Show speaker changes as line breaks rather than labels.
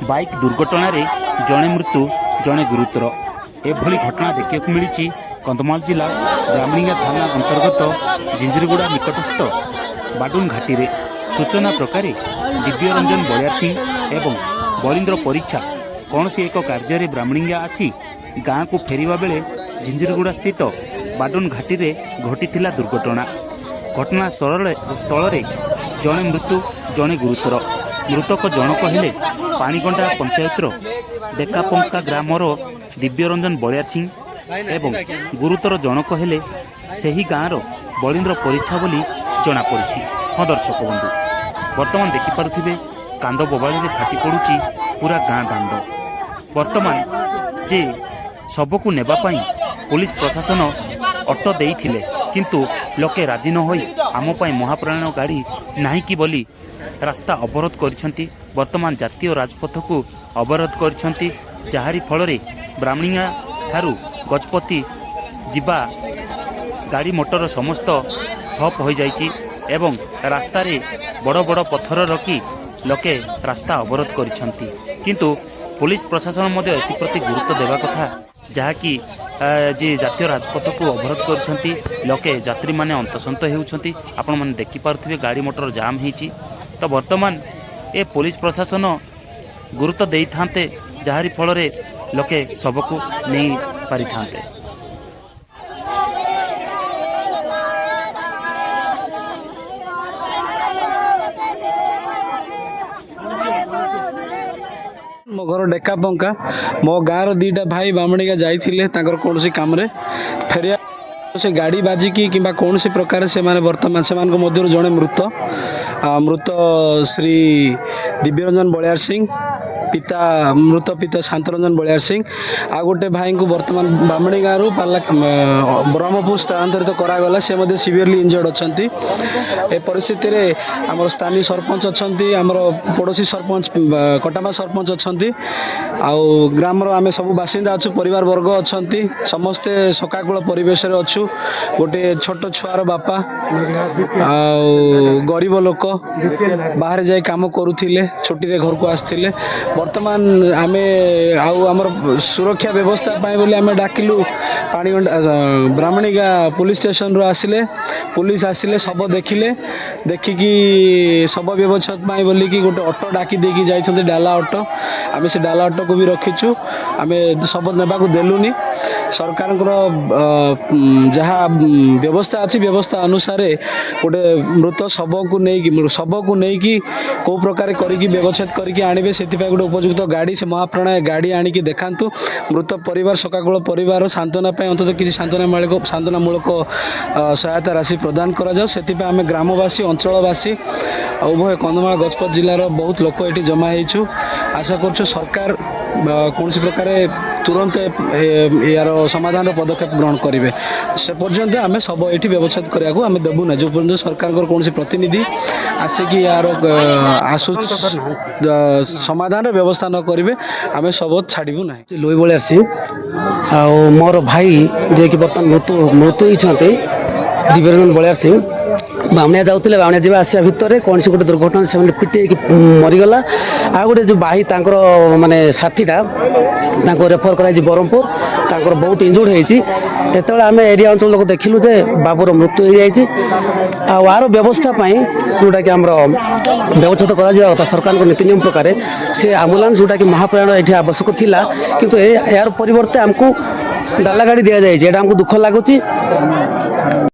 Bike ଦୁର୍ଘଟଣାରେ ଜଣେ ମୃତ୍ୟୁ, ଜଣେ ଗୁରୁତର। ଏଭଳି ଘଟଣା ଦେଖିବାକୁ ମିଳିଛି କନ୍ଧମାଳ ଜିଲ୍ଲା ବ୍ରାହ୍ମଣୀଗାଁ ଥାନା ଅନ୍ତର୍ଗତ ଜିଞ୍ଜିରିଗୁଡ଼ା ନିକଟସ୍ଥ ବାଡୁନ ଘାଟିରେ। ସୂଚନା ପ୍ରକାରେ, ଦିବ୍ୟରଞ୍ଜନ ବଳିୟାର ସିଂ ଏବଂ ବଳୀନ୍ଦ୍ର ପରିଛା କୌଣସି ଏକ କାର୍ଯ୍ୟରେ ବ୍ରାହ୍ମଣୀଗାଁ ଆସି ଗାଁକୁ ଫେରିବା ବେଳେ ଜିଞ୍ଜିରିଗୁଡ଼ା ସ୍ଥିତ ବାଡୁନ ଘାଟିରେ ଘଟିଥିଲା ଦୁର୍ଘଟଣା। ଘଟଣା ସ୍ଥଳରେ ଜଣେ ମୃତ୍ୟୁ, ଜଣେ ଗୁରୁତର। ମୃତକ ଜଣକ ହେଲେ ପାଣିଗଣ୍ଡା ପଞ୍ଚାୟତର ଡେକାପଙ୍କା ଗ୍ରାମର ଦିବ୍ୟରଞ୍ଜନ ବଳିୟାର ସିଂ ଏବଂ ଗୁରୁତର ଜଣକ ହେଲେ ସେହି ଗାଁର ବଳୀନ୍ଦ୍ର ପରିଛା ବୋଲି ଜଣାପଡ଼ିଛି। ହଁ ଦର୍ଶକ ବନ୍ଧୁ, ବର୍ତ୍ତମାନ ଦେଖିପାରୁଥିବେ, କାନ୍ଦ ବୋବାଳିରେ ଫାଟି ପଡ଼ୁଛି ପୁରା ଗାଁ ଦାଣ୍ଡ। ବର୍ତ୍ତମାନ ଯେ ଶବକୁ ନେବା ପାଇଁ ପୋଲିସ ପ୍ରଶାସନ ଅଟୋ ଦେଇଥିଲେ, କିନ୍ତୁ ଲୋକେ ରାଜି ନ ହୋଇ ଆମ ପାଇଁ ମହାପ୍ରୟାଣ ଗାଡ଼ି ନାହିଁ କି ବୋଲି ରାସ୍ତା ଅବରୋଧ କରିଛନ୍ତି। ବର୍ତ୍ତମାନ ଜାତୀୟ ରାଜପଥକୁ ଅବରୋଧ କରିଛନ୍ତି, ଯାହାରି ଫଳରେ ବ୍ରାହ୍ମଣୀଗାଁ ଠାରୁ ଗଜପତି ଯିବା ଗାଡ଼ି ମଟର ସମସ୍ତ ଠପ୍ ହୋଇଯାଇଛି ଏବଂ ରାସ୍ତାରେ ବଡ଼ ବଡ଼ ପଥର ରଖି ଲୋକେ ରାସ୍ତା ଅବରୋଧ କରିଛନ୍ତି। କିନ୍ତୁ ପୋଲିସ ପ୍ରଶାସନ ମଧ୍ୟ ଏଥିପ୍ରତି ଗୁରୁତ୍ୱ ଦେବା କଥା, ଯାହାକି ଯେ ଜାତୀୟ ରାଜପଥକୁ ଅବରୋଧ କରିଛନ୍ତି ଲୋକେ, ଯାତ୍ରୀମାନେ ହନ୍ତସନ୍ତ ହେଉଛନ୍ତି। ଆପଣମାନେ ଦେଖିପାରୁଥିବେ, ଗାଡ଼ି ମଟର ଜାମ୍ ହେଇଛି। ତ ବର୍ତ୍ତମାନ ଏ ପୋଲିସ ପ୍ରଶାସନ ଗୁରୁତ୍ୱ ଦେଇଥାନ୍ତେ, ଯାହାରି ଫଳରେ ଲୋକେ ଶବକୁ ନେଇ ପାରିଥାନ୍ତେ।
ମୋ ଘର ଡେକାପଙ୍କା। ମୋ ଗାଁର ଦୁଇଟା ଭାଇ ବାମଣିକା ଯାଇଥିଲେ ତାଙ୍କର କୌଣସି କାମରେ। ଫେରିବା ସେ ଗାଡ଼ି ବାଜିକି କିମ୍ବା କୌଣସି ପ୍ରକାର ସେମାନେ ବର୍ତ୍ତମାନ ସେମାନଙ୍କ ମଧ୍ୟରୁ ଜଣେ ମୃତ, ମୃତ ଶ୍ରୀ ଦିବ୍ୟରଞ୍ଜନ ବଳିୟାର ସିଂ, ପିତା ମୃତ ପିତା ଶାନ୍ତରଞ୍ଜନ ବଳିୟାର ସିଂ। ଆଉ ଗୋଟେ ଭାଇଙ୍କୁ ବର୍ତ୍ତମାନ ବାମଣି ଗାଁରୁ ପାଲା ବ୍ରହ୍ମପୁର ସ୍ଥାନାନ୍ତରିତ କରାଗଲା। ସେ ମଧ୍ୟ ସିଭିୟରଲି ଇଞ୍ଜର୍ଡ଼ ଅଛନ୍ତି। ଏ ପରିସ୍ଥିତିରେ ଆମର ସ୍ଥାନୀୟ ସରପଞ୍ଚ ଅଛନ୍ତି, ଆମର ପଡ଼ୋଶୀ ସରପଞ୍ଚ, କଟାମା ସରପଞ୍ଚ ଅଛନ୍ତି, ଆଉ ଗ୍ରାମର ଆମେ ସବୁ ବାସିନ୍ଦା ଅଛୁ, ପରିବାର ବର୍ଗ ଅଛନ୍ତି, ସମସ୍ତେ ଶୋକାକୁଳ ପରିବେଶରେ ଅଛୁ। ଗୋଟେ ଛୋଟ ଛୁଆର ବାପା ଆଉ ଗରିବ ଲୋକ, ବାହାରେ ଯାଇ କାମ କରୁଥିଲେ, ଛୁଟିରେ ଘରକୁ ଆସିଥିଲେ। ବର୍ତ୍ତମାନ ଆମେ ଆଉ ଆମର ସୁରକ୍ଷା ବ୍ୟବସ୍ଥା ପାଇଁ ବୋଲି ଆମେ ଡାକିଲୁ। ପାଣିଗଣ୍ଡା ବ୍ରାହ୍ମଣୀଗାଁ ପୋଲିସ ଷ୍ଟେସନରୁ ଆସିଲେ, ପୋଲିସ ଆସିଲେ, ଶବ ଦେଖିଲେ। ଦେଖିକି ଶବ ବ୍ୟବଚ୍ଛେଦ ପାଇଁ ବୋଲିକି ଗୋଟେ ଅଟୋ ଡାକି ଦେଇକି ଯାଇଛନ୍ତି, ଡାଲା ଅଟୋ। ଆମେ ସେ ଡାଲା ଅଟୋକୁ ବି ରଖିଛୁ, ଆମେ ଶବ ନେବାକୁ ଦେଲୁନି। ସରକାରଙ୍କର ଯାହା ବ୍ୟବସ୍ଥା ଅଛି, ବ୍ୟବସ୍ଥା ଅନୁସାରେ ଗୋଟେ ମୃତ ଶବକୁ ନେଇକି କେଉଁ ପ୍ରକାର କରିକି ବ୍ୟବଚ୍ଛେଦ କରିକି ଆଣିବେ, ସେଥିପାଇଁ ଗୋଟେ ଉପଯୁକ୍ତ ଗାଡ଼ି, ସେ ମହାପ୍ରଣୟ ଗାଡ଼ି ଆଣିକି ଦେଖାନ୍ତୁ। ମୃତ ପରିବାର, ଶୋକାକୁଳ ପରିବାର ସାନ୍ତ୍ୱନା ପାଇଁ ଅନ୍ତତଃ କିଛି ସାନ୍ତ୍ୱନାମୂଳକ ସହାୟତା ରାଶି ପ୍ରଦାନ କରାଯାଉ। ସେଥିପାଇଁ ଆମେ ଗ୍ରାମବାସୀ, ଅଞ୍ଚଳବାସୀ, ଉଭୟ କନ୍ଧମାଳ ଗଜପତି ଜିଲ୍ଲାର ବହୁତ ଲୋକ ଏଠି ଜମା ହେଇଛୁ। ଆଶା କରୁଛୁ ସରକାର କୌଣସି ପ୍ରକାରେ ତୁରନ୍ତ ଏହାର ସମାଧାନର ପଦକ୍ଷେପ ଗ୍ରହଣ କରିବେ। ସେ ପର୍ଯ୍ୟନ୍ତ ଆମେ ଶବ ଏଇଠି ବ୍ୟବଚ୍ଛେଦ କରିବାକୁ ଆମେ ଦେବୁ ନା, ଯେଉଁ ପର୍ଯ୍ୟନ୍ତ ସରକାରଙ୍କର କୌଣସି ପ୍ରତିନିଧି ଆସିକି ଏହାର ଆସୁ ସମାଧାନର ବ୍ୟବସ୍ଥା ନ କରିବେ, ଆମେ ଶବ ଛାଡ଼ିବୁ ନାହିଁ।
ଲୋହି ବଳିୟାର ସିଂ ଆଉ ମୋର ଭାଇ ଯିଏକି ବର୍ତ୍ତମାନ ମୃତ୍ୟୁ ହେଇଛନ୍ତି, ଦିବ୍ୟରଞ୍ଜନ ବଳିୟାର ସିଂ। ବାମଣିଆ ଯାଉଥିଲେ। ବାମଣିଆ ଯିବା ଆସିବା ଭିତରେ କୌଣସି ଗୋଟେ ଦୁର୍ଘଟଣା ସେମାନେ ପିଟି ହେଇକି ମରିଗଲା। ଆଉ ଗୋଟେ ଯେଉଁ ଭାଇ ତାଙ୍କର ମାନେ ସାଥୀଟା, ତାଙ୍କୁ ରେଫର କରାଯାଇଛି ବ୍ରହ୍ମପୁର। ତାଙ୍କର ବହୁତ ଇଞ୍ଜୁର୍ଡ ହେଇଛି। ଯେତେବେଳେ ଆମେ ଏରିଆ ଅଞ୍ଚଳ ଲୋକ ଦେଖିଲୁ ଯେ ବାବୁର ମୃତ୍ୟୁ ହେଇଯାଇଛି, ଆଉ ଆର ବ୍ୟବସ୍ଥା ପାଇଁ ଯେଉଁଟାକି ଆମର ବ୍ୟବଚ୍ଛେଦ କରାଯିବା କଥା ସରକାରଙ୍କ ନୀତି ନିୟମ ପ୍ରକାରେ, ସେ ଆମ୍ବୁଲାନ୍ସ ଯେଉଁଟାକି ମହାପ୍ରୟାଣ ଏଠି ଆବଶ୍ୟକ ଥିଲା, କିନ୍ତୁ ଏହାର ପରିବର୍ତ୍ତେ ଆମକୁ ଡାଲା ଗାଡ଼ି ଦିଆଯାଇଛି। ଏଇଟା ଆମକୁ ଦୁଃଖ ଲାଗୁଛି।